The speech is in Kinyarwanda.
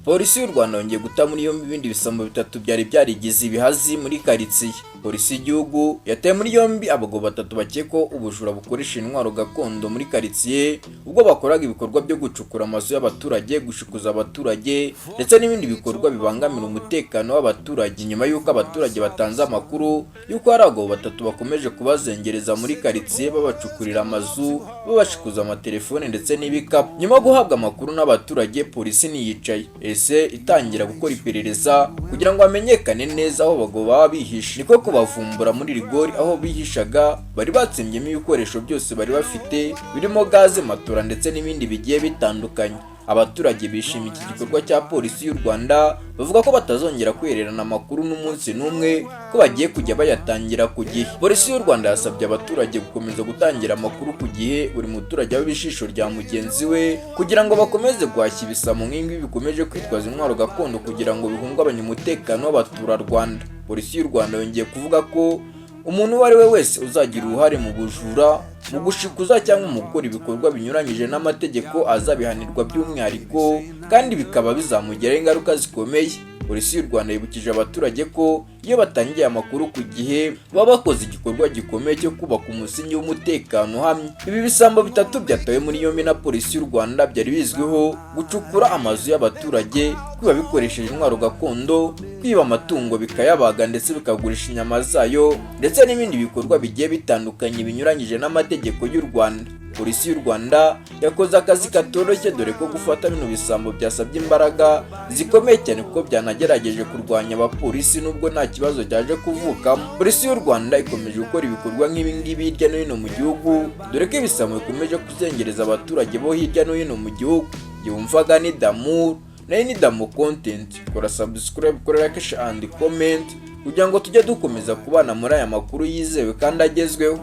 Polisi y'u Rwanda yongeye guta muri yombi ibindi bisambo bitatu byari byarigize ibihazi muri karitsiye. Polisi y'igihugu yataye muri yombi abagabo batatu bakekwaho ubujura bukoresha intwaro gakondo muri karitsiye, ubwo bakoraga ibikorwa byo gucukura amazu y'abaturage, gushikuza abaturage ndetse n'ibindi bikorwa bibangamira umutekano w'abaturage, nyuma y'uko abaturage batanze amakuru y'uko hari abagabo batatu bakomeje kubazengereza muri karitsiye, babacukurira amazu, babashikuza amatelefone ndetse n'ibikapu. Nyuma yo guhabwa amakuru n'abaturage, polisi ntiyicaye, ese itangira gukora iperereza kugira ngo hamenyekane neza aho abagabo baba bihishe. Niko kubavumbura muri rigori aho bihishaga. Bari batsembyemo ibikoresho byose bari bafite, birimo gaze, matora ndetse n'ibindi bigiye bitandukanye. Abaturage bishimiye iki gikorwa cya Polisi y'u Rwanda, bavuga ko batazongera kwihererana amakuru n'umunsi n'umwe, ko bagiye kujya bayatangira ku gihe. Polisi y'u Rwanda yasabye abaturage gukomeza gutangira amakuru ku gihe, buri muturage abe ijisho rya mugenzi we, kugira ngo bakomeze guhashya ibisambo nk'ibi bikomeje kwitwaza intwaro gakondo kugira ngo bihungabanye umutekano w'abaturarwanda. Polisi y'u Rwanda yongeye kuvuga ko umuntu uwo ari we wese uzagira uruhare mu bujura, mu gushikuza cyangwa mu gukora ibikorwa binyuranyije n'amategeko azabihanirwa by'umwihariko, kandi bikaba bizamugiraho ingaruka zikomeye. Polisi y'u Rwanda yibukije abaturage ko iyo batangiye amakuru ku gihe baba bakoze igikorwa gikomeye cyo kubaka umusingi w'umutekano uhamye. Ibi bisambo bitatu byatawe muri yombi na Polisi y'u Rwanda byari bizwiho gucukura amazu y'abaturage, kwiba bikoresheje intwaro gakondo, kwiba amatungo bikayabaga ndetse bikagurisha inyama zayo, ndetse n'ibindi bikorwa bigiye bitandukanye binyuranyije n'amategeko y'u Rwanda. Polisi y'u Rwanda yakoze akazi katoroshye, dore ko gufata bino bisambo byasabye imbaraga zikomeye cyane, kuko byanagerageje kurwanya abapolisi, nubwo nta kibazo cyaje kuvukamo. Polisi y'u Rwanda ikomeje gukora ibikorwa nk'ibi ngibi hirya no hino mu gihugu, dore ko ibisambo bikomeje kuzengereza abaturage bo hirya no hino mu gihugu. Yumvaga ni Damour, nayo ni Damo Content. Kora subscribe, kora like, share and comment kugira ngo tujye dukomeza kubana muri aya makuru yizewe kandi agezweho.